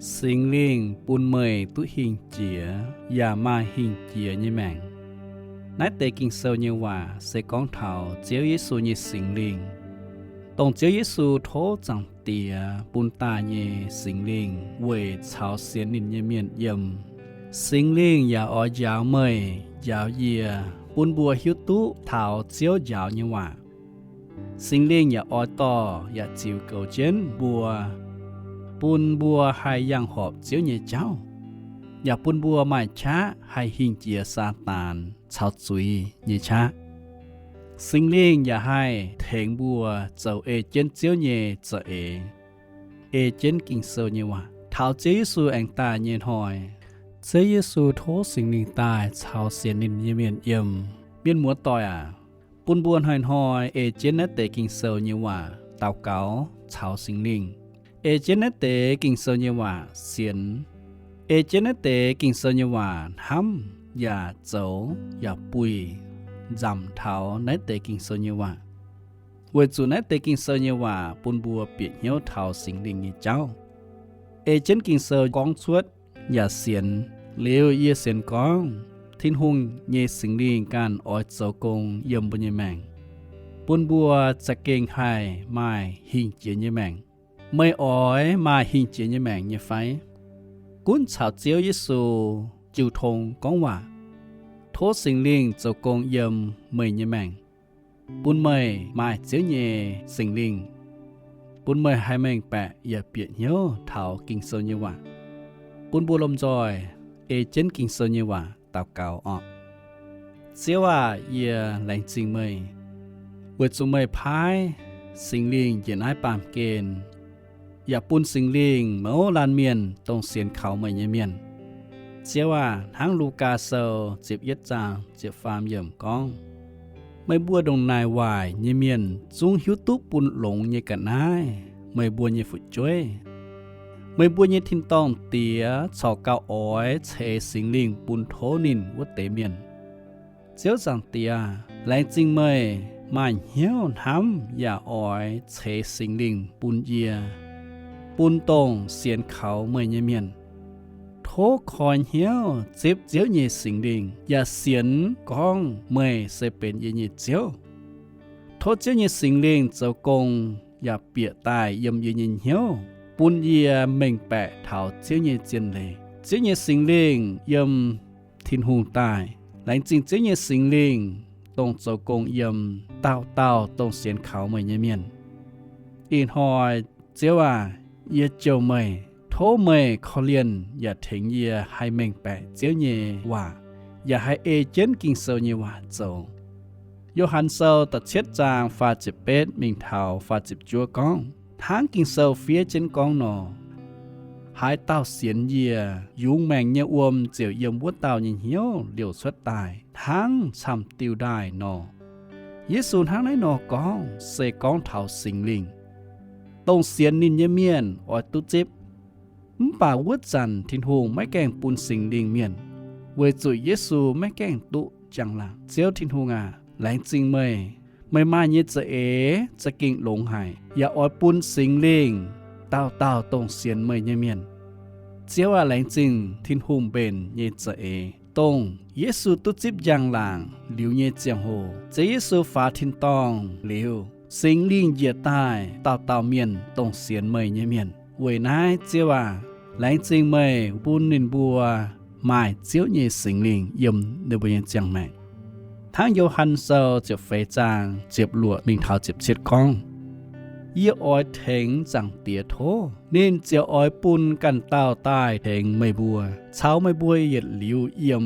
Singx Lingh bun meih duqv hingh jiex yaac maaih hingh jiex nyei maengc. Naaiv deix Ging-Sou nyei waac se gorngv taux Ziouv Yesu nyei Singx Lingh, dongh Ziouv Yesu tov Zaangc Diex bun daaih nyei Singx Lingh weic caux sienx ninh nyei mienh yiem. Singx Lingh yaac oix njaaux meih, njaaux yie, bun mbuo hiuv duqv taux Ziouv njaaux nyei waac. Singx Lingh yaac oix dorh yaac ziux goux jienv mbuo, bun mbuo haih yangh horpc Ziouv nyei jauv, yaac bun mbuo maaih qaqv haih hingh jiex Saadaan caux zuiz nyei qaqv. Singx Lingh yaac haih tengx mbuo zoux ei jienv Ziouv nyei za'eix, ei jienv Ging-Sou nyei waac. Taux Ziouv Yesu aengx daaih nyei hnoi, Ziouv Yesu tov Singx Lingh daaih caux sienx ninh nyei mienh yiem. Mienh muoz-doic aac, bun mbuo hnoi-hnoi ei jienv naaiv deix Ging-Sou nyei waac daux gaux caux Singx Lingh, ei jienv naaiv deix Ging-Sou nyei waac sienx, ei jienv naaiv deix Ging-Sou nyei waac hnamv yaac zoux yaac buih nzamc taux naaiv deix Ging-Sou nyei waac, weic zuqc naaiv deix Ging-Sou nyei waac bun mbuo bieqc hnyouv taux Singx Lingh nyei jauv. Ei jienv Ging-Sou gorngv cuotv yaac sienx liuz, yie sienx gorngv Tin-Hungh nyei Singx Lingh ganh oix zoux gong yiem mbuo nyei maengc, bun mbuo za'gengh haih maaih hingh jiex nyei maengc. Meih oix maaih hingh jiex nyei maengc nyei fai? Gunv caux Ziouv Yesu jiu tong gorngv waac, tov Singx Lingh zoux gong yiem meih nyei maengc, bun meih maaih Ziouv nyei Singx Lingh, bun meih haih mengh baeqc yaac bieqc hnyouv taux Ging-Sou nyei waac. Bun mbuo lomh nzoih ei jienv Ging-Sou nyei waac daux gaux orqc. Ziouv aah! Yie laengz zingh meih, weic zuqc meih paaiv Singx Lingh njiec naaiv baamh gen, yaac bun Singx Lingh mouz laanh mienh dongh sienx kaux meih nyei mienh. Ziouv aah! Hnangv Lugaa Sou ziepc yietv zaang ziepc faam yiemc gorngv, meih mbuo ndongc naaic waaic nyei mienh zungv hiuv duqv bun longx nyei ga'naaiv meih mbuo nyei fu'jueiv. Meih mbuo nyei tin-dorngh Diex corc gauh oix ceix Singx Lingh bun tov ninh wuov deix mienh. Ziouv Zaangc Diex, laengz zingh meih maaih hnyouv hnamv yaac oix ceix Singx Lingh bun yie, bun dongh sienx kaux meih nyei mienh. Tov koi hnyouv zipv Ziouv nyei Singx Lingh yaac sienx gorngv meih se benx yie nyei Ziouv. Tov Ziouv nyei Singx Lingh zoux gong yaac bieqc daaih yiem yie nyei hnyouv, bun yie mengh baeqc taux Ziouv nyei zien leiz. Ziouv nyei Singx Lingh yiem Tin-Hungh daaih. Laengz zingh Ziouv nyei Singx Lingh dongh zoux gong yiem dauh dauh dongh sienx kaux meih nyei mienh. Ih hnoi, Ziouv aah! Yie jouh meih, tov meih korv-lienh yaac tengx yie haih mengh baeqc Ziouv nyei waac, yaac haih ei jienv Ging-Sou nyei waac zoux. Yo^han Sou da'cietv zaang faah ziepc betv mingh taux faah ziepc juov gorngv, hnangv Ging-Sou fiev jienv gorngv nor, haaix dauh sienx yie, yungz maengc nyei wuom ziouc yiem wuov dauh nyei hnyouv liouc cuotv daaih hnangv camv-diuh ndaaih nor. Yesu hnangv naaiv nor gorngv se gorngv taux Singx Lingh, dongh sienx ninh nyei mienh oix duqv zipv. Mv baac wuov zanc Tin-Hungh maiv gaengh bun Singx Lingh mienh, weic zuqc Yesu maiv gaengh duqv njang-laangc. Ziouv Tin-Hungh aac, laengz zingh meih. Meih maaih nyei za'eix za'gengh longx haic, yaac oix bun Singx Lingh dauh dauh dongh sienx meih nyei mienh. Ziouv aah! Laengz zingh Tin-Hungh mbenc nyei za'eix, dongh Yesu duqv zipv njang-laangc liuz nyei ziangh hoc, Ziouv Yesu faaux tin-dorngh liuz, Singx Lingh njiec daaih dauh dauh mienh dongh sienx meih nyei mienh. Weic naaiv, Ziouv aah! Laengz zingh meih bun ninh mbuo maaih Ziouv nyei Singx Lingh yiem ninh mbuo nyei ziangh maengc. Hnangv Yo^han Sou ziepc feix zaang ziepc luoqc mingh taux ziepc cietv gorngv, yie oix tengx Zaangc Diex tov, ninh ziouc oix bun ganh dauh daaih tengx meih mbuo, caux meih mbuo yietc liuz yiem.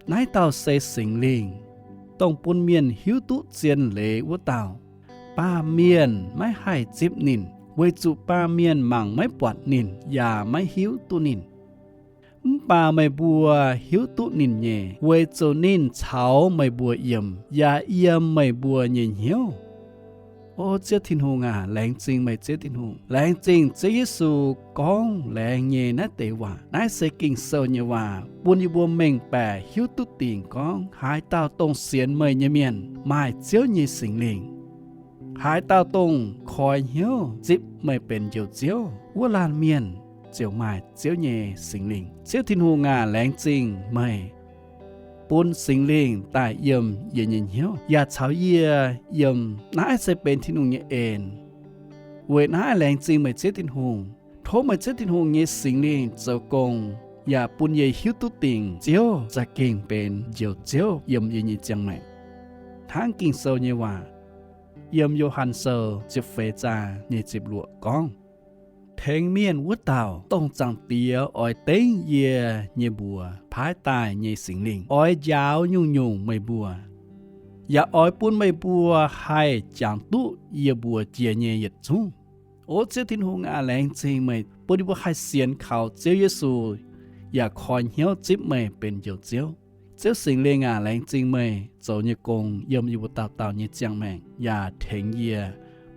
Naaiv dauh se Singx Lingh, dongh bun mienh hiuv duqv zien leiz wuov dauh. Baamh mienh maiv haih zipv ninh, weic zuqc baamh mienh mangc maiv buatc ninh yaac maiv hiuv duqv ninh. Mv baac meih mbuo hiuv duqv ninh nyei, weic zuqc ninh caux meih mbuo yiem, yaac yiem meih mbuo nyei hnyouv. O Ziouv Tin-Hungh aac, laengz zingh meih, Ziouv Tin-Hungh. Laengz zingh Ziouv Yesu gorngv laengz nyei naaiv deix waac. Naaiv se Ging-Sou nyei waac, bun yie mbuo mengh baeqc hiuv duqv dingc gorngv haaix dauh dongh sienx meih nyei mienh maaih Ziouv nyei Singx Lingh. Haaix dauh dongh koi hnyouv zipv meih benx Njoux Ziouv wuov laanh mienh, ziouc maaih Ziouv nyei Singx Lingh. Ziouv Tin-Hungh aac, laengz zingh meih bun Singx Lingh daaih yiem yie nyei hnyouv yaac caux yie yiem. Naaiv se benx Tin-Hungh nyei en. Weic naaiv laengz zingh meih Ziouv Tin-Hungh. Tov meih Ziouv Tin-Hungh nyei Singx Lingh zoux gong yaac bun yie hiuv duqv dingc Ziouv za'gengh benx Njoux Ziouv yiem yie nyei ziangh maengc. Hnangv Ging-Sou nyei waac yiem Yo^han Sou ziepc feix zaang nyei ziepc luoqc gorngv, Tengx mienh wuov dauh, dongh Zaangc Diex oix dengv yie nyei mbuox paaiv daaih nyei Singx Lingh, oix njaaux nyungc-nyungc meih mbuo, yaac oix bun meih mbuo haih jangx duqv yie mbuox jiex nyei yietc zungv. O Ziouv Tin-Hungh aac, laengz zingh meih bun yie mbuo haih sienx kaux Ziouv Yesu yaac koi hnyouv zipv meih benx Njoux Ziouv. Ziouv Singx Lingh aac, laengz zingh meih zoux nyei gong yiem yie mbuo dauh dauh nyei ziangh maengc yaac tengx yie,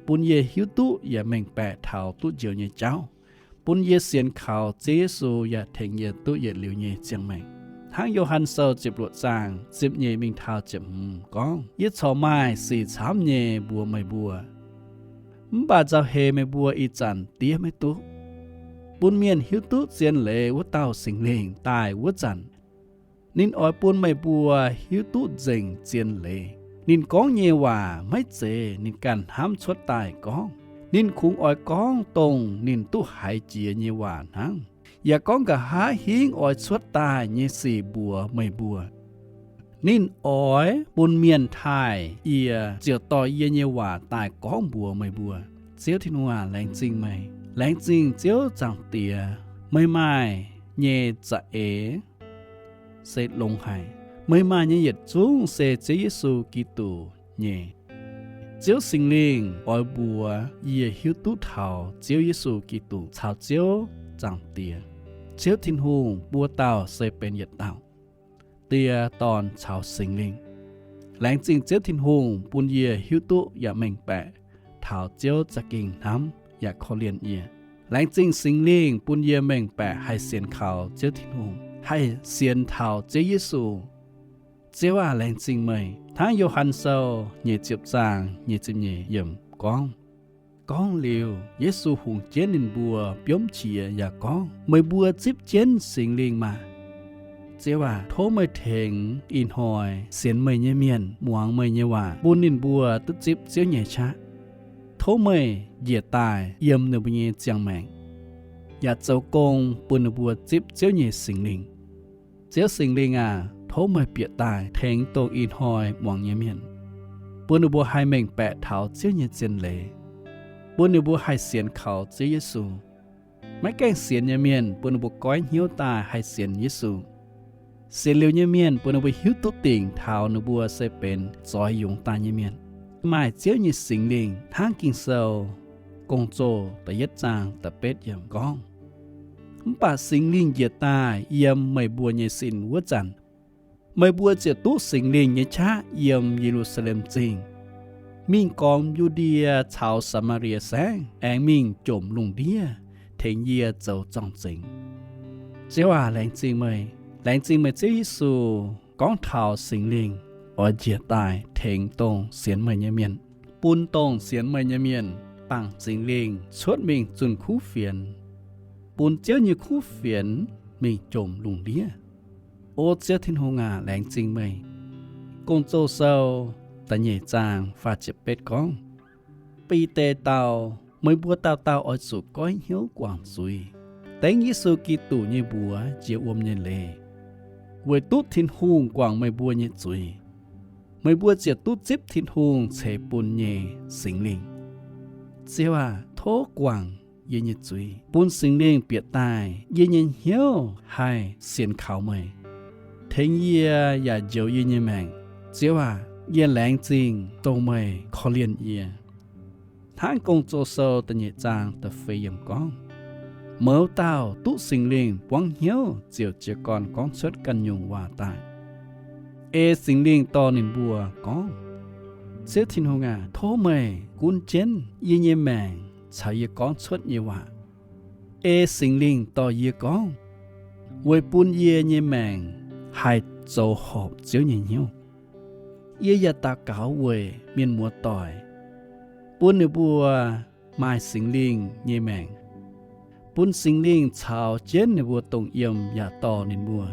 bun yie hiuv duqv yaac mengh baeqc taux duqv njoux nyei jauv, bun yie sienx kaux Ziouv Yesu yaac tengx yie duqv yietc liuz nyei ziangh maengc. Hnangv Yo^han Sou ziepc luoqc zaang ziepc nyeic mingh taux ziepc hmz gorngv, Yie corc maaih sic camv nyei mbuox meih mbuo, mv baac nzauh heix meih mbuo ih zanc diev maiv duqv. Bun mienh hiuv duqv zien leiz wuov dauh Singx Lingh daaih wuov zanc, ninh oix bun meih mbuo hiuv duqv nzengc zien leiz. Ninh gorngv nyei waac maiv zeiz ninh ganh hnamv cuotv daaih gorngv. Ninh kungx oix gorngv dongh ninh duqv haiz jiex nyei waac hnangv, yaac gorngv nqa'haav hingv oix cuotv daaih nyei sic mbuox meih mbuo. Ninh oix bun mienh taaih yie ziouc dorh yie nyei waac daaih gorngv mbuox meih mbuo. Ziouv Tin-Hungh aac, laengz zingh meih. Laengz zingh Ziouv Zaangc Diex. Meih maaih nyei za'eix se longx haic. Meih maaih nyei yietc zungv se Ziouv Yesu Giduc nyei. Ziouv Singx Lingh oix mbuox yie hiuv duqv taux Ziouv Yesu Giduc caux Ziouv Zaangc Diex. Ziouv Tin-Hungh buo dauh se benx yietc dauh, Die, Dorn caux Singx Lingh. Laengz zingh Ziouv Tin-Hungh bun yie hiuv duqv yaac mengh baeqc taux Ziouv za'gengh hnamv yaac korv-lienh yie. Laengz zingh Singx Lingh bun yie mengh baeqc haih sienx kaux Ziouv Tin-Hungh, haih sienx taux Ziouv Yesu. Ziouv aac, laengz zingh meih. Hnangv Yo^han Sou nyeic ziepc zaang nyeic ziepc nyeic yiemc gorngv, gorngv liuz, Yesu hungx jienv ninh mbuo biomv qiex yaac gorngv, Meih mbuo zipv jienv Singx Lingh maah! Ziouv aac, tov meih tengx ih hnoi sienx meih nyei mienh muangx meih nyei waac bun ninh mbuo duqv zipv Ziouv nyei qaqv. Tov meih njiec daaih yiem ninh mbuo nyei ziangh maengc, yaac zoux gong bun ninh mbuo zipv Ziouv nyei Singx Lingh. Ziouv Singx Lingh aac, tov meih bieqc daaih tengx dongh ih hnoi muangx nyei mienh, bun ninh mbuo haih mengh baeqc taux Ziouv nyei zien leiz, bun ninh mbuo haih sienx kaux Ziouv Yesu. Maiv gaengh sienx nyei mienh bun ninh mbuo goiv hnyouv daaih haih sienx Yesu. Sienx liuz nyei mienh bun ninh mbuo hiuv duqv dingc taux ninh mbuo se benx zoix yungz daaih nyei mienh, maaih Ziouv nyei Singx Lingh hnangv Ging-Sou Gong-Zoh da'yietv zaang da'betv yiemc gorngv, Mv baac Singx Lingh njiec daaih yiem meih mbuo nyei sin wuov zanc, meih mbuo ziouc duqv Singx Lingh nyei qaqv yiem Ye^lu^saa^lem Zingh, mingh gormx Yu^ndie caux Saa^maa^lie Saengv, aengx mingh jomc lungh ndiev tengx yie zoux zorng-zengx. Ziouv aac, laengz zingh meih. Laengz zingh meih Ziouv Yesu gorngv taux Singx Lingh oix njiec daaih tengx dongh sienx meih nyei mienh, bun dongh sienx meih nyei mienh bangc Singx Lingh cuotv mingh zunh kuv fienx, bun Ziouv nyei kuv fienx mingh jomc lungh ndiev. O Ziouv Tin-Hungh aac, laengz zingh meih. Gong-Zoh Sou da'nyeic zaang faah ziepc betv gorngv, Bide dau, meih mbuo dauh dauh oix zuqc goiv hnyouv guangc zuiz, dengv Yesu Giduc nyei mbuox jiex wuom nyei leiz, weic duqv Tin-Hungh guangc meih mbuo nyei zuiz. Meih mbuo ziouc duqv zipv Tin-Hungh ceix bun nyei Singx Lingh. Ziouv aac, tov guangc yie nyei zuiz, bun Singx Lingh bieqc daaih yie nyei hnyouv haih sienx kaux meih, tengx yie yaac njoux yie nyei maengc. Ziouv aac, yie laengz zingh dongh meih korv-lienh yie. Hnangv Gong-Zoh Sou da'nyeic zaang da'feix yiemc gorngv, Mouz dauh duqv Singx Lingh buangv hnyouv ziouc jiez gorn gorngv cuotv ganh nyungc waac daaih, ei Singx Lingh dorh ninh mbuo gorngv. Ziouv Tin-Hungh aac, tov meih gunv jienv yie nyei maengc caux yie gorngv cuotv nyei waac. Ei Singx Lingh dorh yie gorngv, weic bun yie nyei maengc haih zoux horpc Ziouv nyei hnyouv. Yie yaac daux gaux weic mienh muoz-doic, bun ninh mbuo maaih Singx Lingh nyei maengc, bun Singx Lingh caux jienv ninh mbuo dongh yiem yaac dorh ninh mbuo,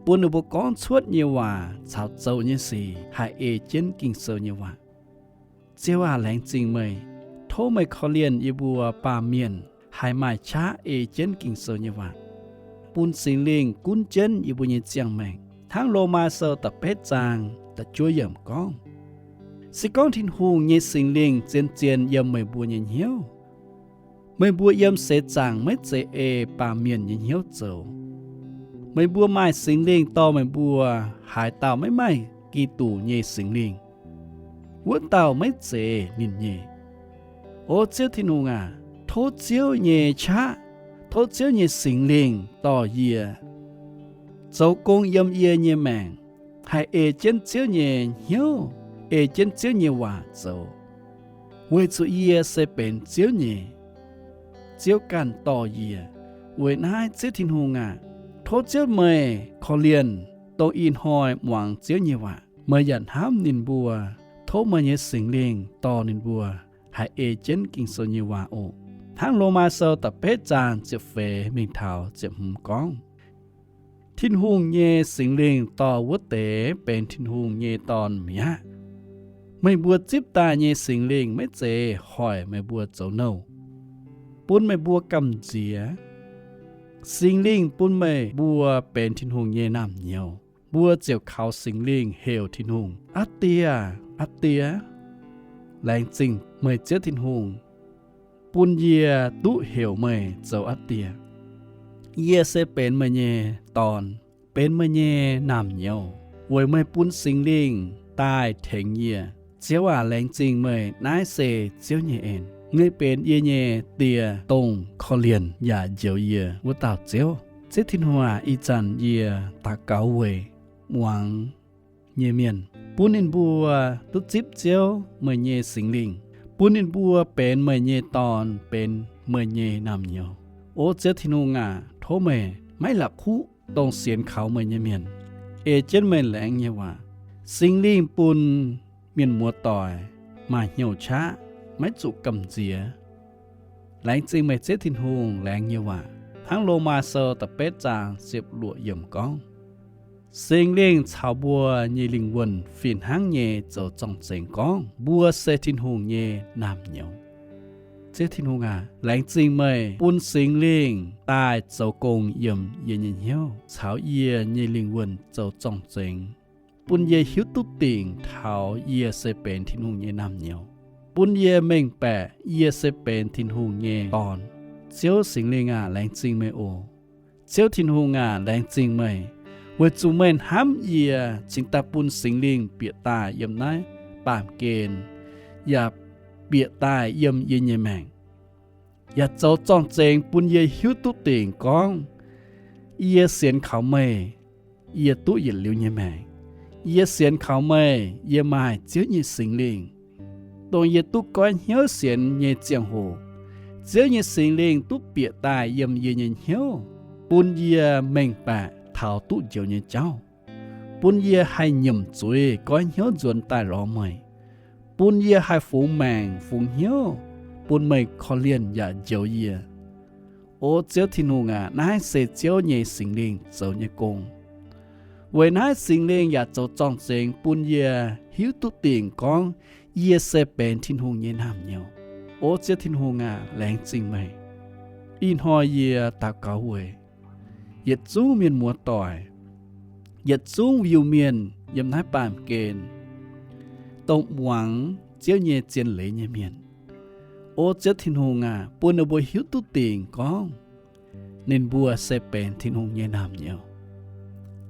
bun ninh mbuo gorngv cuotv nyei waac caux zoux nyei sic haih ei jienv Ging-Sou nyei waac. Ziouv aac, laengz zingh meih. Tov meih korv-lienh yie mbuo baamh mienh haih maaih qaqv ei jienv Ging-Sou nyei waac, bun Singx Lingh gunv jienv yie mbuo nyei ziangh maengc. Hnangv Lomaa Sou da'betv zaang da'juov yiemc gorngv, se gorngv Tin-Hungh nyei Singx Lingh zien-zien yiem meih mbuo nyei hnyouv, meih mbuo yiem seix zaangc maiv zeiz ei baamh mienh nyei hnyouv zoux. Meih mbuo maaih Singx Lingh dorh meih mbuo, haaix dauh maiv maaih Giduc nyei Singx Lingh, wuov dauh maiv zeiz ninh nyei. O Ziouv Tin-Hungh aac, tov Ziouv nyei qaqv, tov Ziouv nyei Singx Lingh dorh yie, zoux gong yiem yie nyei maengc, haih ei jienv Ziouv nyei hnyouv, ei jienv Ziouv nyei waac zoux, weic zuqc yie se benx Ziouv nyei. Ziouv ganh dorh yie. Weic naaiv Ziouv Tin-Hungh aac, tov Ziouv meih korv-lienh dongh ih hnoi muangx Ziouv nyei waac, meih yaac hnamv ninh mbuo. Tov meih nyei Singx Lingh dorh ninh mbuo haih ei jienv Ging-Sou nyei waac oc. Hnangv Lomaa Sou da'betv zaang ziepc feix mingh taux ziepc hmz gorngv, Tin-Hungh nyei Singx Lingh dorh wuov deix benx Tin-Hungh nyei dorn mi'aqv. Meih mbuo zipv daaih nyei Singx Lingh maiv zeiz hoic meih mbuo zoux nouh, bun meih mbuo gamh nziex. Singx Lingh bun meih mbuo benx Tin-Hungh nyei naamh nyouz. Mbuo ziouc kaux Singx Lingh heuc Tin-Hungh, Aa Die, Aa Die. Laengz zingh meih Ziouv Tin-Hungh, bun yie duqv heuc meih zoux Aa Die. Yie se benx meih nyei dorn, benx meih nyei naamh nyouz, weic meih bun Singx Lingh daaih tengx yie. Ziouv aac, laengz zingh meih. Naaiv se Ziouv nyei en. Meih benx yie nyei Die, dongh korv-lienh yaac njoux yie wuov dauh Ziouv. Ziouv Tin-Hungh aac, ih zanc yie daux gaux weic muangx nyei mienh, bun ninh mbuo duqv zipv Ziouv, meih nyei Singx Lingh, bun ninh mbuo benx meih nyei dorn, benx meih nyei naamh nyouz. O Ziouv Tin-Hungh aac, tov meih maiv la'kuqv dongh sienx kaux meih nyei mienh ei jienv meih laengz nyei waac. Singx Lingh bun mienh muoz-doic maaih hnyouv qaqv, maiv zuqc gamh nziex. Laengz zingh meih Ziouv Tin-Hungh laengz nyei waac. Hnangv Lomaa Sou da'betv zaang ziepc luoqc yiemc gorngv, Singx Lingh caux mbuo nyei lingh wuonh fih hnangv nyei zoux zorng-zengx gorngv mbuo se Tin-Hungh nyei naamh nyouz. Ziouv Tin-Hungh aac, laengz zingh meih bun Singx Lingh daaih zoux gong yiem yie nyei hnyouv caux yie nyei lingh wuonh zoux zorng-zengx, bun yie hiuv duqv dingc taux yie se benx Tin-Hungh nyei naamh nyouz, bun yie mengh baeqc yie se benx Tin-Hungh nyei dorn. Ziouv Singx Lingh aac, laengz zingh meih oc. Ziouv Tin-Hungh aac, laengz zingh meih, weic zuqc meih hnamv yie, cingx daaih bun Singx Lingh bieqc daaih yiem naaiv baamh gen, yaac bieqc daaih yiem yie nyei maengc, yaac zoux zorng-zengx bun yie hiuv duqv dingc gorngv yie sienx kaux meih, yie duqv yietc liuz nyei maengc. Yie sienx kaux meih, yie maaih Ziouv nyei Singx Lingh, dongh yie duqv goiv hnyouv sienx nyei ziangh hoc, Ziouv nyei Singx Lingh duqv bieqc daaih yiem yie nyei hnyouv, bun yie mengh baeqc taux duqv njoux nyei jauv, bun yie haih nyiemc zuiz goiv hnyouv nzuonx daaih lorz meih, bun yie haih fungx maengc fungx hnyouv, bun meih korv-lienh yaac njoux yie. O Ziouv Tin-Hungh aac, naaiv se Ziouv nyei Singx Lingh zoux nyei gong, weic naaiv Singx Lingh yaac zoux zorng-zengx bun yie hiuv duqv dingc gorngv yie se benx Tin-Hungh nyei naamh nyouz. O Ziouv Tin-Hungh aac, laengz zingh meih. Ih hnoi yie daux gaux weic yietc zungv mienh muoz-doic, yietc zungv Iu-Mienh yiem naaiv baamh gen, dongh muangx Ziouv nyei zien leiz nyei mienh. O Ziouv Tin-Hungh aac, bun ninh mbuo hiuv duqv dingc gorngv ninh mbuo se benx Tin-Hungh nyei naamh nyouz.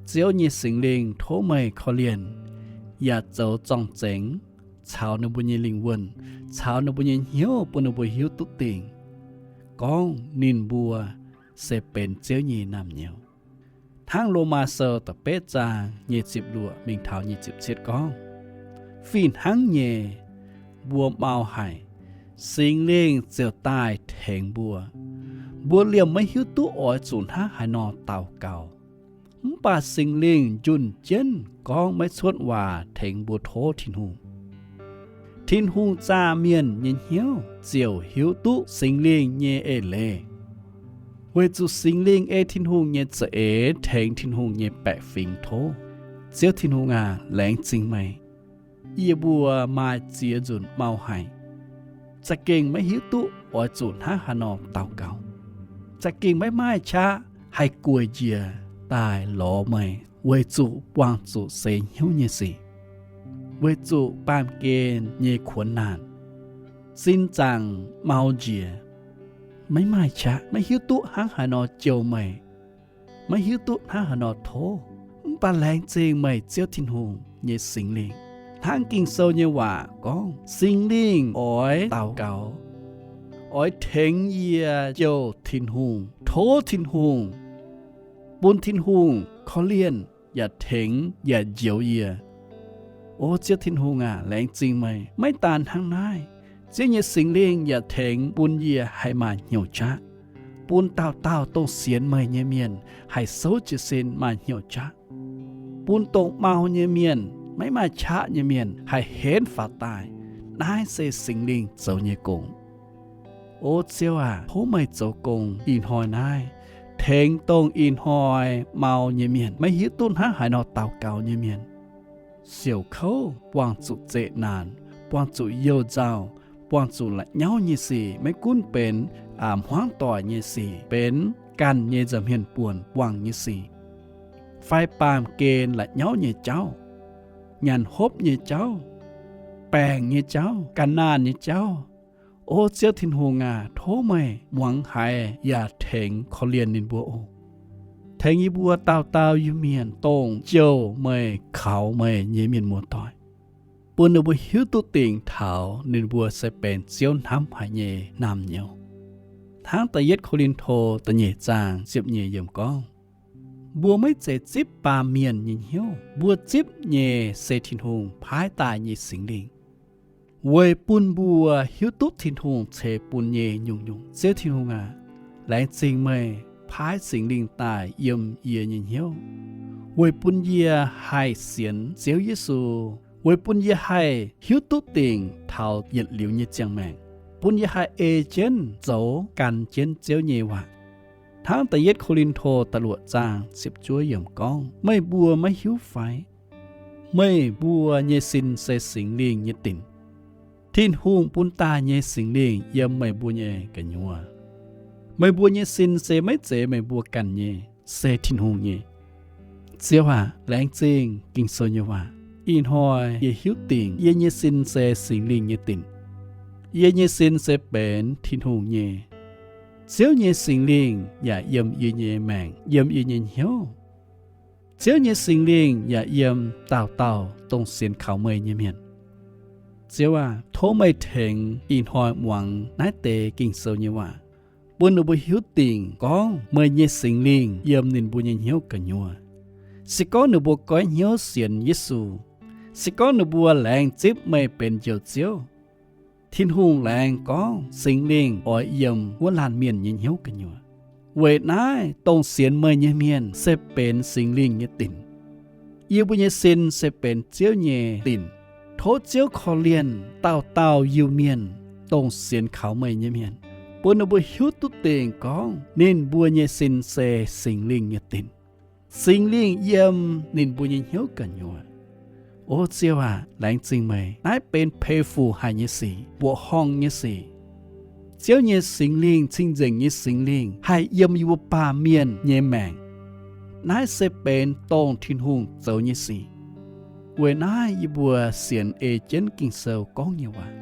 Ziouv nyei Singx Lingh tov meih korv-lienh yaac zoux zorng-zengx caux ninh mbuo nyei lingh wuonh, caux ninh mbuo nyei hnyouv, bun ninh mbuo hiuv duqv dingc gorngv ninh mbuo se benx Ziouv nyei naamh nyouz. Hnangv Lomaa Sou da'betv zaang nyic ziepc luoqc mingh taux nyic ziepc cietv gorngv, fih hnangv nyei, mbuo mau haic, Singx Lingh ziouc daaih tengx mbuo. Mbuo liemh maiv hiuv duqv oix zuqc hnangv haaix nor daux gaux, mv baac Singx Lingh njunh jienv gorngv maiv cuotv waac tengx mbuo tov Tin-Hungh. Tin-Hungh zaah mienh nyei hnyouv ziouc hiuv duqv Singx Lingh nyei eix leiz. weic zuqc Singx Lingh ei Tin-Hungh nyei za'eix tengx Tin-Hungh nyei baeqc fingx tov. Ziouv Tin-Hungh aac, laengz zingh meih. Yie mbuo maaih ziex nzunc mau haic, za'gengh maiv hiuv duqv oix zuqc hnangv haaix nor daux gaux, za'gengh maiv maaih qaqv haih gueic njiec daaih lorz meih weic zuqc buangh zuqc seix hnyouv nyei sic, weic zuqc baamh gen nyei kuonx naanc, sin zaangc mau njiec, maiv maaih qaqv, maiv hiuv duqv hnangv haaix nor jouh meih, maiv hiuv duqv hnangv haaix nor tov. Mv baac laengz zingh meih Ziouv Tin-Hungh nyei Singx Lingh. Hnangv Ging-Sou nyei waac gorngv, Singx Lingh oix daux gaux, oix tengx yie jouh Tin-Hungh, tov Tin-Hungh, bun Tin-Hungh korv-lienh yaac tengx yaac njoux yie. O Ziouv Tin-Hungh aac, laengz zingh meih. Maiv daan hnangv naaiv, Ziouv nyei Singx Lingh yaac tengx bun yie haih maaih hnyouv qaqv, bun dauh dauh dongh sienx meih nyei mienh haih souv jiez sin maaih hnyouv qaqv, bun dongh mau nyei mienh, maiv maaih qaqv nyei mienh haih henv faaux daaih, naaiv se Singx Lingh zoux nyei gong. O Ziouv aac, tov meih zoux gong ih hnoi naaiv, tengx dongh ih hnoi mau nyei mienh maiv hiuv duqv hnangv haaix nor daux gaux nyei mienh, siouc kouv, buangh zuqc zeqc naanc, buangh zuqc youh nzauh, buangh zuqc la'nyauv nyei sic, maiv gunv benx hmuangv doic nyei sic, benx ganh nyei nza'hmien buonc buangh nyei sic, fai baamh gen la'nyauv nyei jauv, nyanc hopv nyei jauv, baengc nyei jauv, ga'naanh nyei jauv. O Ziouv Tin-Hungh aac, tov meih muangx haiz yaac tengx korv-lienh ninh mbuo oc. Tengx yie mbuo dauh dauh Iu-Mienh dongh jouh meih kaux meih nyei mienh muoz-doic, bun ninh mbuo hiuv duqv dingc taux ninh mbuo se benx Ziouv hnamv haic nyei naamh nyouz. Hnangv da'yietv Ko^lin^to da'nyeic zaang ziepc nyeic yiemc gorngv, mbuo maiv zeiz zipv baamh mienh nyei hnyouv, mbuo zipv nyei se Tin-Hungh paaiv daaih nyei Singx Lingh, weic bun mbuo hiuv duqv Tin-Hungh ceix bun nyei nyungc-nyungc. Ziouv Tin-Hungh aac, laengz zingh meih paaiv Singx Lingh daaih yiem yie nyei hnyouv, weic bun yie haih sienx Ziouv Yesu, weic bun yie haih hiuv duqv dingc taux yietc liuz nyei ziangh maengc, bun yie haih ei jienv zoux gan jienv Ziouv nyei waac. Hnangv da'yietv Ko^lin^to da'luoqc zaang ziepc juov yiemc gorngv, meih mbuo maiv hiuv fai? Meih mbuo nyei sin se Singx Lingh nyei dinc. Tin-Hungh bun daaih nyei Singx Lingh yiem meih mbuo nyei gu'nyuoz. Meih mbuo nyei sin se maiv zeiz meih mbuo ganh nyei, se Tin-Hungh nyei. Ziouv aac, laengz zingh Ging-Sou nyei waac. Ih hnoi yie hiuv dingc yie nyei sin se Singx Lingh nyei dinc. Yie nyei sin se benx Tin-Hungh nyei. Ziouv nyei Singx Lingh yaac yiem yie nyei maengc, yiem yie nyei hnyouv. Ziouv nyei Singx Lingh yaac yiem dauh dauh dongh sienx kaux meih nyei mienh. Ziouv aac, tov meih tengx ih hnoi muangx naaiv deix Ging-Sou nyei waac, bun ninh mbuo hiuv dingc gorngv meih nyei Singx Lingh yiem ninh mbuo nyei hnyouv gu'nyuoz. Se gorngv ninh mbuo goiv hnyouv sienx Yesu, se gorngv ninh mbuo laengz zipv meih benx Njoux Ziouv, Tin-Hungh laengz gorngv Singx Lingh oix yiem wuov laanh mienh nyei hnyouv gu'nyuoz. Weic naaiv dongh sienx meih nyei mienh se benx Singx Lingh nyei dinc. Yie mbuo nyei sin se benx Ziouv nyei dinc. Tov Ziouv korv-lienh dauh dauh Iu-Mienh dongh sienx kaux meih nyei mienh, bun ninh mbuo hiuv duqv dingc gorngv ninh mbuo nyei sin se Singx Lingh nyei dinc. Singx Lingh yiem ninh mbuo nyei hnyouv gu'nyuoz. O Ziouv aac, laengz zingh meih. Naaiv benx peix fuc haic nyei sic, mbuoqc horngh nyei sic. Ziouv nyei Singx Lingh, cing-nzengc nyei Singx Lingh haih yiem yie mbuo baamh mienh nyei maengc. Naaiv se benx dongh Tin-Hungh zoux nyei sic. Weic naaiv yie mbuo sienx ei jienv Ging-Sou gorngv nyei waac.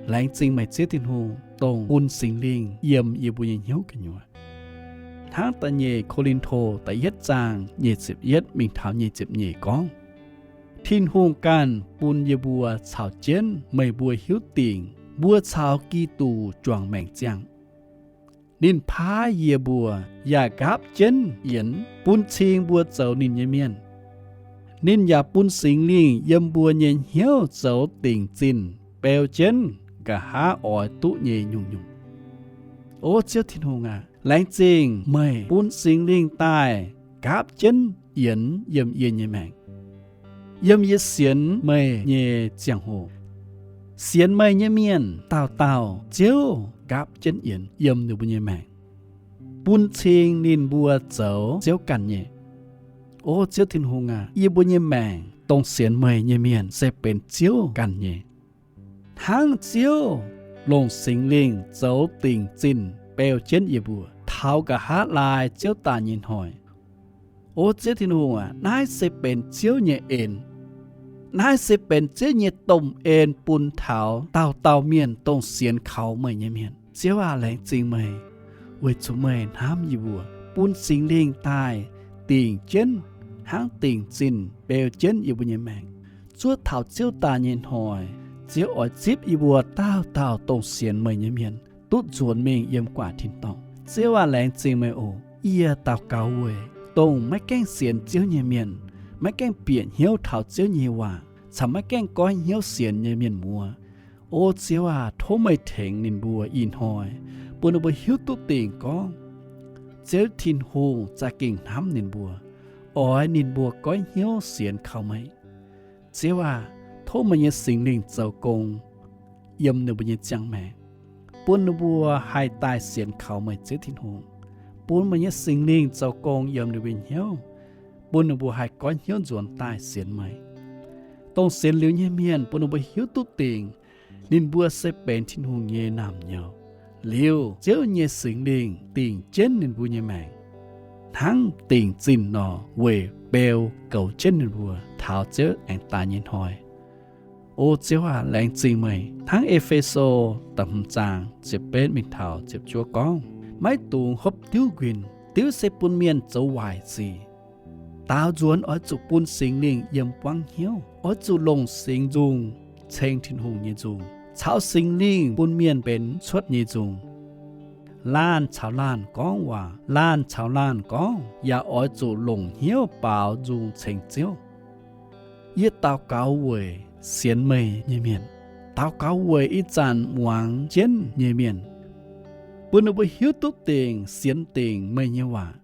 Laengz zingh meih Ziouv Tin-Hungh dongh bun Singx Lingh yiem yie mbuo nyei hnyouv gu'nyuoz. Hnangv da'nyeic Ko^lin^to da'yietv zaang nyic ziepc yietv mingh taux nyic ziepc nyeic gorngv, Tin-Hungh ganh bun yie mbuo caux jienv meih mbuo hiuv dingc mbuo caux Giduc juangc maengc ziangh. Ninh paaiv yie mbuo yaac nqaapv jienv yienx bun cing mbuo zoux ninh nyei mienh. Ninh yaac bun Singx Lingh yiem mbuo nyei hnyouv zoux dingc zinh beu jienv nqa'haav oix duqv nyei nyungc-nyungc. O Ziouv Tin-Hungh aac, laengz zingh meih bun Singx Lingh daaih nqaapv jienv yienx yiem yie nyei maengc. Yiem yie sienx meih nyei ziangh hoc, sienx meih nyei mienh dauh dauh Ziouv nqaapv jienv yienx yiem ninh mbuo nyei maengc. bun cing ninh mbuo zoux Ziouv ganh nyei. O Ziouv Tin-Hungh aac, yie mbuo nyei maengc dongh sienx meih nyei mienh se benx Ziouv ganh nyei. Hnangv Ziouv longc Singx Lingh zoux dingc zinh beu jienv yie mbuo taux nqa'haav laai Ziouv daaih nyei hnoi. O Ziouv Tin-Hungh aac, naaiv se benx Ziouv nyei en. Naaiv se benx Ziouv nyei domh en bun taux dauh dauh mienh dongh sienx kaux meih nyei mienh. Ziouv aac, laengz zingh meih, weic zuqc meih hnamv yie mbuo, bun Singx Lingh daaih dingc jienv hnangv dingc zinh beu jienv yie mbuo nyei maengc. Zuov taux Ziouv daaih nyei hnoi, Ziouv oix zipv yie mbuo dauh dauh dongh sienx meih nyei mienh duqv nzuonx mingh yiem gu'nguaaic tin-dorngh. Ziouv aac, laengz zingh meih oc. Yie daux gaux weic dongh maiv gaengh sienx Ziouv nyei mienh, maiv gaengh bieqc hnyouv taux Ziouv nyei waac, caux maiv gaengh goiv hnyouv sienx nyei mienh muoz. O Ziouv aac, tov meih tengx ninh mbuo ih hnoi, bun ninh mbuo hiuv duqv dingc gorngv Ziouv Tin-Hungh za'gengh hnamv ninh mbuo, oix ninh mbuo goiv hnyouv sienx kaux meih. Ziouv aac, tov meih nyei Singx Lingh zoux gong yiem ninh mbuo nyei ziangh maengc, bun ninh mbuo haih daaih sienx kaux meih Ziouv Tin-Hungh. Bun meih nyei Singx Lingh zoux gong yiem ninh mbuo nyei hnyouv, bun ninh mbuo haih goiv hnyouv nzuonx daaih sienx meih. Dongh sienx liuz nyei mienh bun ninh mbuo hiuv duqv dingc ninh mbuo se benx Tin-Hungh nyei naamh nyouz. Liuz Ziouv nyei Singx Lingh dingc jienv ninh mbuo nyei maengc hnangv dingc zinh nor, weic beu goux jienv ninh mbuo taux Ziouv aengx daaih nyei hnoi. O Ziouv aac, laengz zingh meih. Hnangv E^fe^so da'hmz zaang ziepc betv mingh taux ziepc juov gorngv, maiv dungx hopv diuv nquin. Diuv se bun mienh zoux waaic sic. Daaux nzuonx oix zuqc bun Singx Lingh yiem buangv hnyouv, oix zuqc longc singx nzung ceng Tin-Hungh nyei nzung, caux Singx Lingh bun mienh benx cuotv nyei nzung. Laanh caux laanh gorngv waac, laanh caux laanh gorngv, yaac oix zuqc longc hnyouv baaux nzung ceng Ziouv. Yie daux gaux weic sienx meih nyei mienh, daux gaux weic ih zanc muangx jienv nyei mienh, bun ninh mbuo hiuv duqv dingc sienx dingc meih nyei waac,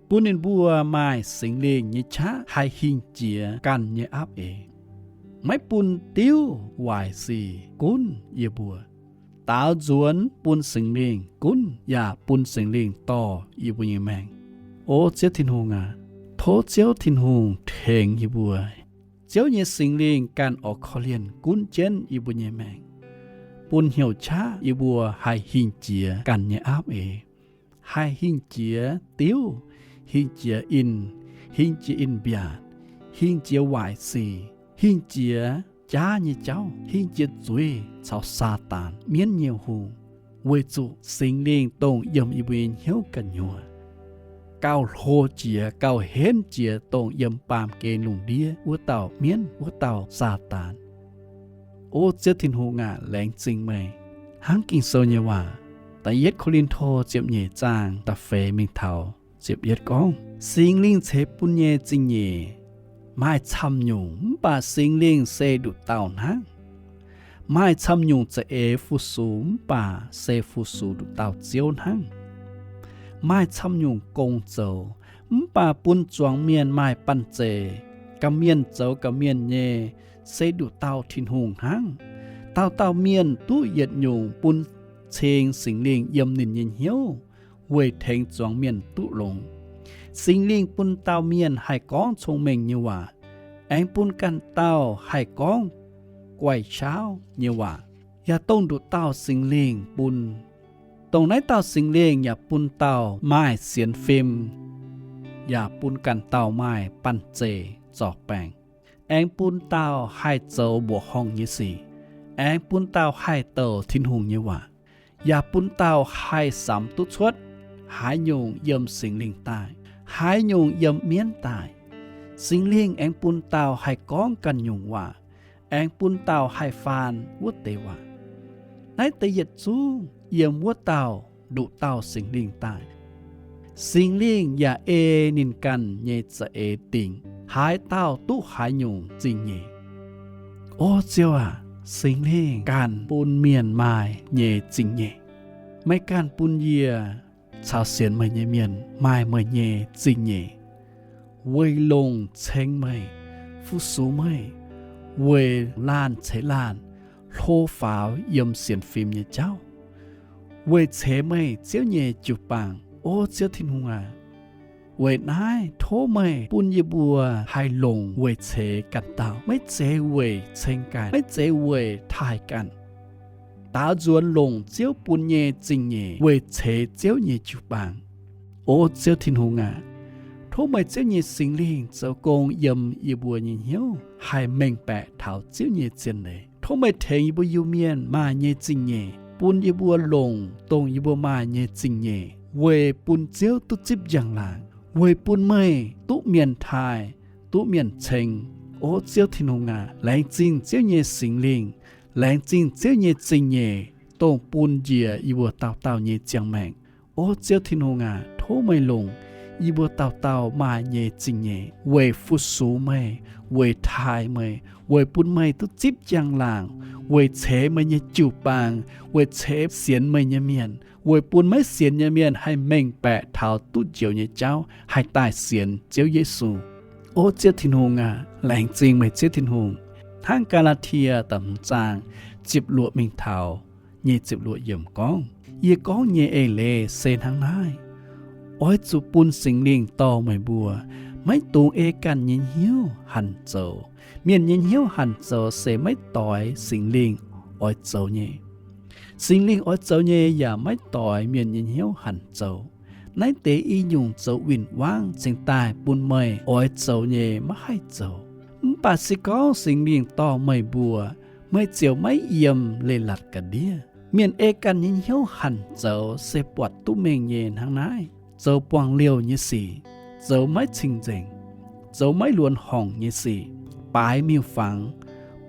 bun ninh mbuo maaih Singx Lingh nyei qaqv haih hingh jiex ganh nyei aapv eix, maiv bun diuv waaic sic gunv yie mbuo. Daaux nzuonx bun Singx Lingh gunv yaac bun Singx Lingh dorh yie mbuo nyei maengc. O Ziouv Tin-Hungh aac, tov Ziouv Tin-Hungh tengx yie mbuo. Ziouv nyei Singx Lingh ganh oix korv-lienh gunv jienv yie mbuo nyei maengc, bun hnyouv qaqv yie mbuo haih hingh jiex ganh nyei aapv eix, haih hingh jiex diuv, hingh jiex in, hingh jiex in-mbiatc, hingh jiex waaic sic, hingh jiex jaav nyei jauv, hingh jiex zuiz caux Saadaan mienv nyei hungh, weic zuqc Singx Lingh dongh yiem yie mbuo nyei hnyouv gu'nyuoz gauh hlo jiex, gauh henv jiex dongh yiem baamh gen lungh ndiev wuov dauh mienv, wuov dauh Saadaan. O Ziouv Tin-Hungh aac, laengz zingh meih. Hnangv Ging-Sou nyei waac, da'yietv Ko^lin^to ziepc nyeic zaang da'feix mingh taux ziepc yietv gorngv, Singx Lingh ceix bun nyei zingh nyeic maaih camv nyungc, mv baac Singx Lingh se nduqc dauh hnangv. Maaih camv nyungc za'eix fu-sux, mv baac se fu-sux nduqc dauh Ziouv hnangv. Maaih camv nyungc gong zoux, mv baac bun zuangx mienh maaih banh zeic. Gorqv-mienh zoux gorqv-mienh nyei, se nduqc dauh Tin-Hungh hnangv. Dauh dauh mienh duqv yietc nyungc bun cing Singx Lingh yiem ninh nyei hnyouv weic tengx zuangx mienh duqv longx. Singx Lingh bun dauh mienh haih gorngv cong-mengh nyei waac, aengx bun ganh dauh haih gorngv guaih qauv nyei waac. Yaac dongh nduqc dauh Singx Lingh bun. Dongh naaiv dauh Singx Lingh yaac bun dauh maaih sienx fim, yaac bun ganh dauh maaih banh zeic zorc baengc, aengx bun dauh haih zoux mbuoqc horngh nyei sic, aengx bun dauh haih douc Tin-Hungh nyei waac, yaac bun dauh haih samx duqv cuotv haaix nyungc yiem Singx Lingh daaih, haaix nyungc yiem mienv daaih. Singx Lingh aengx bun dauh haih gorngv ganh nyungc waac, aengx bun dauh haih faan wuov deix waac. Naaiv deix yietc zungv yiem wuov dauh nduqc dauh Singx Lingh daaih. Singx Lingh yaac ei ninh ganh nyei za'eix dingc haaix dauh duqv haaix nyungc zingh nyeic. O Ziouv aac, Singx Lingh ganh bun mienh maaih nyei zingh nyeic. Meih ganh bun yie caux sienx meih nyei mienh maaih meih nyei zingh nyeic, weic longc ceng meih, fu-sux meih, weic laanh ceix laanh, hlo faaux yiem sienx fim nyei jauv, weic ceix meih Ziouv nyei jiu-baang, O Ziouv Tin-Hungh aac, weic naaiv tov meih bun yie mbuo haih longc weic ceix ganh dauh, maiv zeiz weic ceng ganh, maiv zeiz weic taaih ganh. Daaux nzuonx longc Ziouv bun nyei zingh nyeic weic ceix Ziouv nyei jiu-baang. O Ziouv Tin-Hungh aac, tov meih Ziouv nyei Singx Lingh zoux gong yiem yie mbuo nyei hnyouv, haih mengh baeqc taux Ziouv nyei zien leiz. Tov meih tengx yie mbuo Iu-Mienh maaih nyei zingh nyeic, bun yie mbuo longc dongh yie mbuo maaih nyei zingh nyeic weic bun Ziouv duqv zipv njang-laangc, weic bun meih duqv mienh taaih, duqv mienh ceng. O Ziouv Tin-Hungh aac, laengz zingh Ziouv nyei Singx Lingh, laengz zingh Ziouv nyei zingh nyeic, dongh bun njiec yie mbuo dauh dauh nyei ziangh maengc. O Ziouv Tin-Hungh aac, tov meih longc yie mbuo dauh dauh maaih nyei zingh nyeic weic fu-sux meih, weic taaih meih, weic bun meih duqv zipv njang-laangc, weic ceix meih nyei jiu-baang, weic ceix sienx meih nyei mienh, weic bun maiv sienx nyei mienh haih mengh baeqc taux duqv njoux nyei jauv, haih daaih sienx Ziouv Yesu. O Ziouv Tin-Hungh aac, laengz zingh meih Ziouv Tin-Hungh. Hnangv Gaa^laa^tie da'hmz zaang ziepc luoqc mingh taux nyic ziepc luoqc yiemc gorngv, Yie gorngv nyei eix leiz se hnangv naaiv. Oix zuqc bun Singx Lingh dorh meih mbuo, maiv dungx ei ganh nyei hnyouv hanc zoux. Mienh nyei hnyouv hanc zoux se maiv doix Singx Lingh oix zoux nyei. Singx Lingh oix zoux nyei yaac maiv doix mienh nyei hnyouv hanc zoux. Naaiv deix i nyungc zoux win-wangv cingx daaih bun meih oix zoux nyei maiv haih zoux. Mv baac se gorngv Singx Lingh dorh meih mbuo, meih ziouc maiv yiem leiz-latc ga'ndiev. Mienh ei ganh nyei hnyouv hanc zoux se buatc duqv mengh nyei hnangv naaiv: zoux buangh liouh nyei sic, zoux maiv cing-nzengc, zoux maiv luonx horngc nyei sic, baaix miuc-fangx,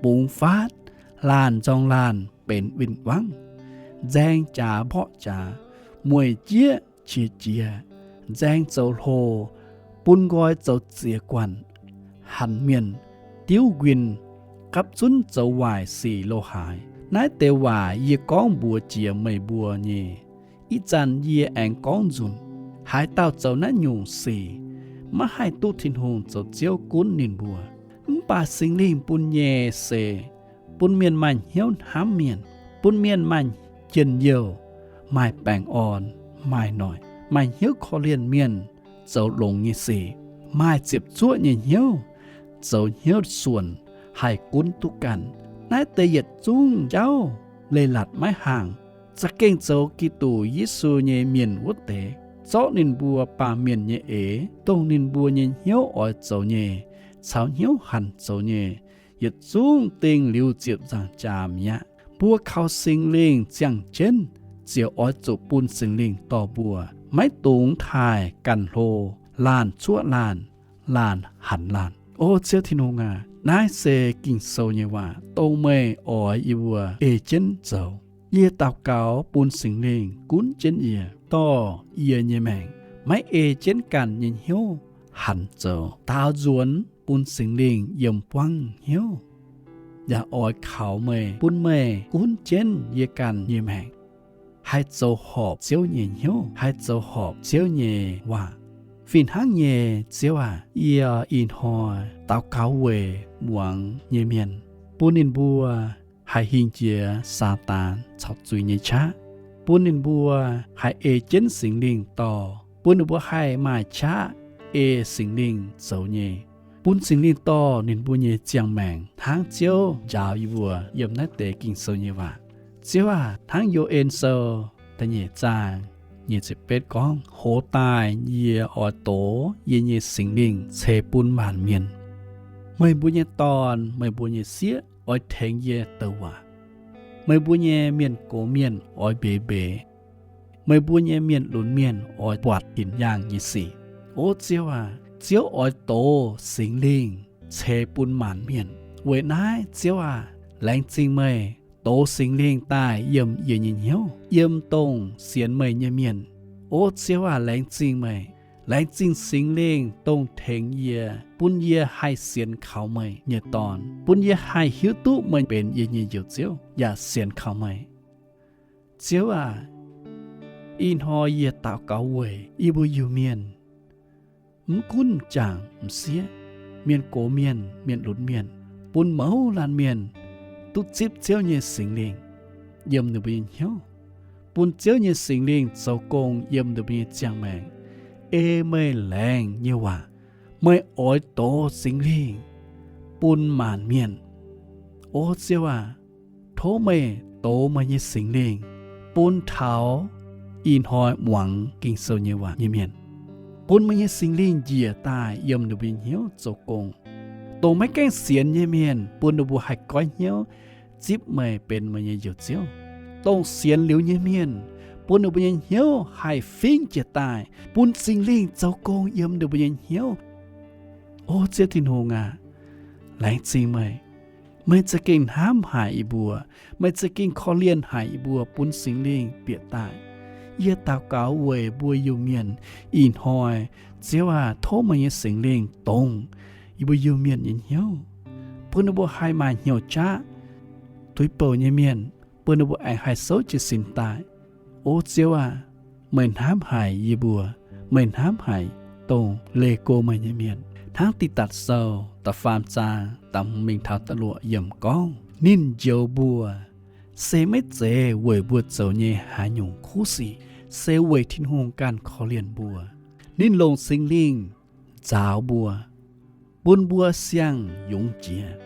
bungx faatv, laanh nzorng laanh benx win-wangv, nzaeng jaax mborqv jaax, mueic jieqv qiex jiez, nzaeng zoux hlo, bun nqoi zoux ziex guanh, hanc mienh, diuv nquin, gapv zunv zoux waaic sic lo haaix. Naaiv deix waac yie gorngv mbuox jiex meih mbuo nyei. Ih zanc yie aengx gorngv nzunc, haaix dauh zoux naaiv nyungc sic, maiv haih duqv Tin-Hungh zoux Ziouv gunv ninh mbuo. Mv baac Singx Lingh bun nyei se bun mienh maaih hnyouv hnamv mienh, bun mienh maaih njien-youh, maaih baengh orn, maaih noic, maaih hnyouv korv-lienh mienh, zoux longx nyei sic, maaih ziepc zuoqv nyei hnyouv, zoux hnyouv suonc, haih gunv duqv ganh. Naaiv deix yietc zungv jauv leiz-latc maiv haangh. Za'gengh zoux Giduc Yesu nyei mienh wuov deix, zorqv ninh mbuo baamh mienh nyei eix, dongh ninh mbuo nyei hnyouv oix zoux nyei, caux hnyouv hanc zoux nyei, yietc zungv dingh liuz ziepc nzaangc jaax mi'aqv. Mbuo kaux Singx Lingh ziangh jienv, ziouc oix zuqc bun Singx Lingh dorh mbuo, maiv dungx taaih ganh hlo, laanh cuoqv laanh, laanh hanc laanh. O Ziouv Tin-Hungh aac, naaiv se Ging-Sou nyei waac, dongh meih oix yie mbuo ei jienv zoux. Yie daux gaux bun Singx Lingh gunv jienv yie, dorh yie nyei maengc, maiv ei jienv ganh nyei hnyouv hanc zoux. Daaux nzuonx bun Singx Lingh yiem buangv hnyouv, yaac oix kaux meih, bun meih gunv jienv yie ganh nyei maengc, haih zoux horpc Ziouv nyei hnyouv, haih zoux horpc Ziouv nyei waac. Fih hnangv nyei, Ziouv aac, yie ih hnoi daux gaux weic muangx nyei mienh, bun ninh mbuo haih hingh jiex Saadaan caux zuiz nyei qaqv, bun ninh mbuo haih ei jienv Singx Lingh dorh, bun ninh mbuo haih maaih qaqv ei Singx Lingh zoux nyei, bun Singx Lingh dorh ninh mbuo nyei ziangh maengc, hnangv Ziouv njaaux yie mbuo yiem naaiv deix Ging-Sou nyei waac. Ziouv aac, hnangv Yo^en Sou da'nyeic zaang nyic ziepc betv gorngv, Hoz daaih yie oix dox yie nyei Singx Lingh ceix bun maanc mienh. Meih mbuo nyei dorn, meih mbuo nyei sieqv oix tengx yie douc waac. Meih mbuo nyei mienh gox mienh oix mbeix mbeix. Meih mbuo nyei mienh lunx mienh oix buatc hinc yaangh nyei sic. O Ziouv aac, Ziouv oix dox Singx Lingh ceix bun maanc mienh. Weic naaiv, Ziouv aac, laengz zingh meih dox Singx Lingh daaih yiem yie nyei hnyouv, yiem dongh sienx meih nyei mienh. O Ziouv aac, laengz zingh meih. Laengz zingh Singx Lingh dongh tengx yie, bun yie haih sienx kaux meih nyei dorn, bun yie haih hiuv duqv meih benx yie nyei Njoux Ziouv yaac sienx kaux meih. Ziouv aac, ih hnoi yie daux gaux weic yie mbuo Iu-Mienh, mv gunv m'jangc m'sieqv, mienh gox mienh, mienh lunx mienh, bun mouz laanh mienh duqv zipv Ziouv nyei Singx Lingh yiem ninh mbuo nyei hnyouv, bun Ziouv nyei Singx Lingh zoux gong yiem ninh mbuo nyei ziangh maengc, ei meih laengz nyei waac. Meih oix dox Singx Lingh bun maanc mienh. O Ziouv aac, tov meih dox meih nyei Singx Lingh bun taux ih hnoi muangx Ging-Sou nyei waac nyei mienh, bun meih nyei Singx Lingh njiec daaih yiem ninh mbuo nyei hnyouv zoux gong. Dongh maiv gaengh sienx nyei mienh, bun ninh mbuo haih goiv hnyouv zipv meih benx meih nyei Njoux Ziouv. Dongh sienx liuz nyei mienh, bun ninh mbuo nyei hnyouv haih fingx jiez daaih, bun Singx Lingh zoux gong yiem ninh mbuo nyei hnyouv. O Ziouv Tin-Hungh aac, laengz zingh meih. Meih za'gengh hnamv haic yie mbuo. Meih za'gengh korv-lienh haic yie mbuo, bun Singx Lingh bieqc daaih. Yie daux gaux weic mbuo Iu-Mienh ih hnoi. Ziouv aac, tov meih nyei Singx Lingh dongz yie mbuo Iu-Mienh nyei hnyouv, bun ninh mbuo haih maaih hnyouv jaav, tuix bouc nyei mienh, bun ninh mbuo aengx haih souv jiez sin daaih. O Ziouv aac, meih hnamv haic yie mbuo. Meih hnamv haic dongh leih go meih nyei mienh. Hnangv Tidatc Sou da'faam zaang da'hmz mingh taux da'luoqc yiemc gorngv, ninh njoux mbuo se maiv zeiz weic mbuo zoux nyei haaix nyungc kuv sic, se weic Tin-Hungh ganh korv-lienh mbuo. Ninh longc Singx Lingh nzaaux mbuo, bun mbuo siang-yungz jiex.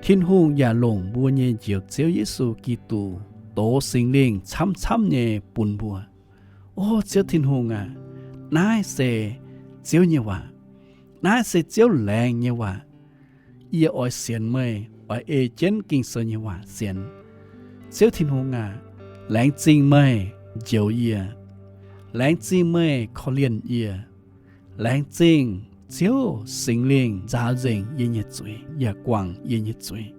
Tin-Hungh yaac longc mbuo nyei Njoux Ziouv Yesu Giduc dox Singx Lingh camv-camv nyei bun mbuo. O Ziouv Tin-Hungh aac, naaiv se Ziouv nyei waac. Naaiv se Ziouv laengz nyei waac. Yie oix sienx meih, oix ei jienv Ging-Sou nyei waac sienx. Ziouv Tin-Hungh aac, laengz zingh meih njoux yie. Laengz zingh meih korv-lienh yie. Laengz zingh Ziouv Singx Lingh nzaaux nzengc yie nyei zuiz yaac guangc yie nyei zuiz,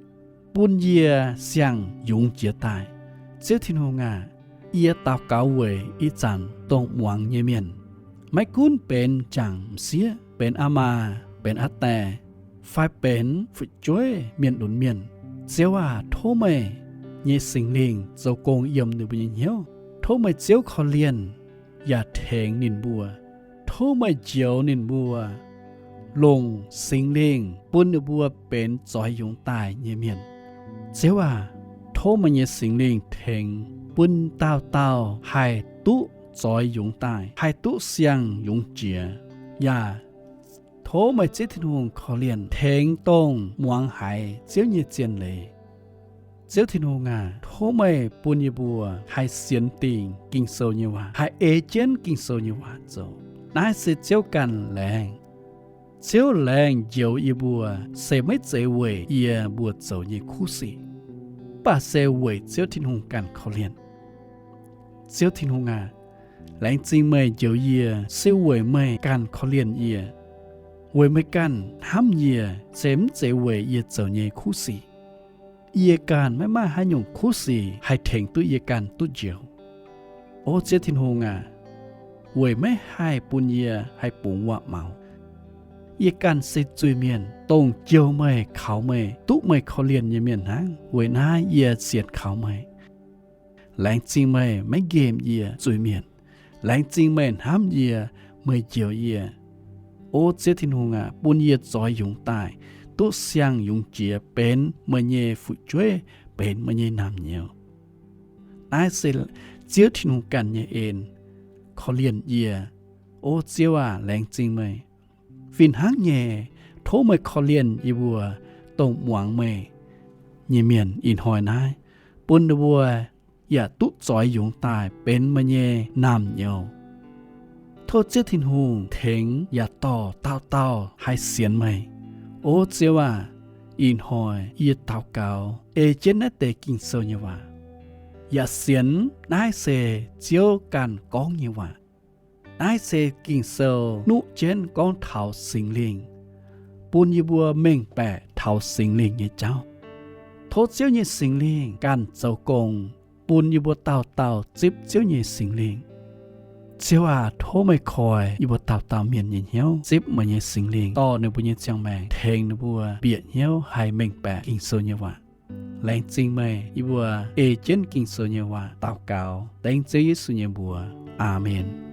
bun yie siang-yungz jiex daaih. Ziouv Tin-Hungh aac, yie daux gaux weic ih zanc dongh muangx nyei mienh, maiv gunv benx jangc m'sieqv, benx aa maa, benx aa die, fai benx fu'jueiv mienh lunx mienh. Ziouv aac, tov meih nyei Singx Lingh zoux gong yiem ninh mbuo nyei hnyouv. Tov meih Ziouv korv-lienh yaac tengx ninh mbuo. Tov meih njoux ninh mbuo, longc Singx Lingh bun ninh mbuo benx zoix yungz daaih nyei mienh. Ziouv aac, tov meih nyei Singx Lingh tengx bun dauh dauh haih duqv zoix yungz daaih, haih duqv siang-yungz jiex. Yaac tov meih Ziouv Tin-Hungh korv-lienh tengx dongh muangx haiz Ziouv nyei zien leiz. Ziouv Tin-Hungh aac, tov meih bun yie mbuo haih sienx dingc Ging-Sou nyei waac, haih ei jienv Ging-Sou nyei waac zoux. Naaiv se Ziouv ganh laengz. Ziouv laengz njoux yie mbuo se maiv zeiz weic yie mbuo zoux nyei kuv sic, mv baac se weic Ziouv Tin-Hungh ganh korv-lienh. Ziouv Tin-Hungh aac, laengz zingh meih njoux yie se weic meih ganh korv-lienh yie, weic meih ganh hnamv yie, se mv zeiz weic yie zoux nyei kuv sic. Yie ganh maiv maaih haaix nyungc kuv sic haih tengx duqv yie ganh duqv njoux. O Ziouv Tin-Hungh aac, weic maiv haih bun yie haih bungx waac-maux. Yie ganh se zuiz-mienh, dongh jouh meih, kaux meih, duqv meih korv-lienh nyei mienh hnangv. Weic naaiv yie sienx kaux meih. Laengz zingh meih maiv nqemh yie zuiz-mienh. Laengz zingh meih hnamv yie, meih njoux yie. O Ziouv Tin-Hungh aac, bun yie zoix yungz daaih, duqv siang-yungz jiex benx meih nyei fu'jueiv, benx meih nyei naamh nyouz. Naaiv se Ziouv Tin-Hungh ganh nyei en korv-lienh yie. O Ziouv aac, laengz zingh meih. Fih hnangv nyei, tov meih korv-lienh yie mbuo dongh muangx meih nyei mienh ih hnoi naaiv, bun ninh mbuo yaac duqv zoix yungz daaih benx meih nyei naamh nyouz. Tov Ziouv Tin-Hungh tengx yaac dorh dauh dauh haih sienx meih. O Ziouv aac, ih hnoi yie daux gaux ei jienv naaiv deix Ging-Sou nyei waac, yaac sienx naaiv se Ziouv ganh gorngv nyei waac. Naaiv se Ging-Sou nuqv jienv gorngv taux Singx Lingh, bun yie mbuo mengh baeqc taux Singx Lingh nyei jauv. Tov Ziouv nyei Singx Lingh ganh zoux gong, bun yie mbuo dauh dauh zipv Ziouv nyei Singx Lingh. Ziouv aac, tov meih koi yie mbuo dauh dauh mienh nyei hnyouv, zipv meih nyei Singx Lingh dorh ninh mbuo nyei ziangh maengc, tengx ninh mbuo bieqc hnyouv haih mengh baeqc Ging-Sou nyei waac. Laengz zingh meih, yie mbuo ei jienv Ging-Sou nyei waac daux gaux dengv Ziouv Yesu nyei mbuox. Aamen.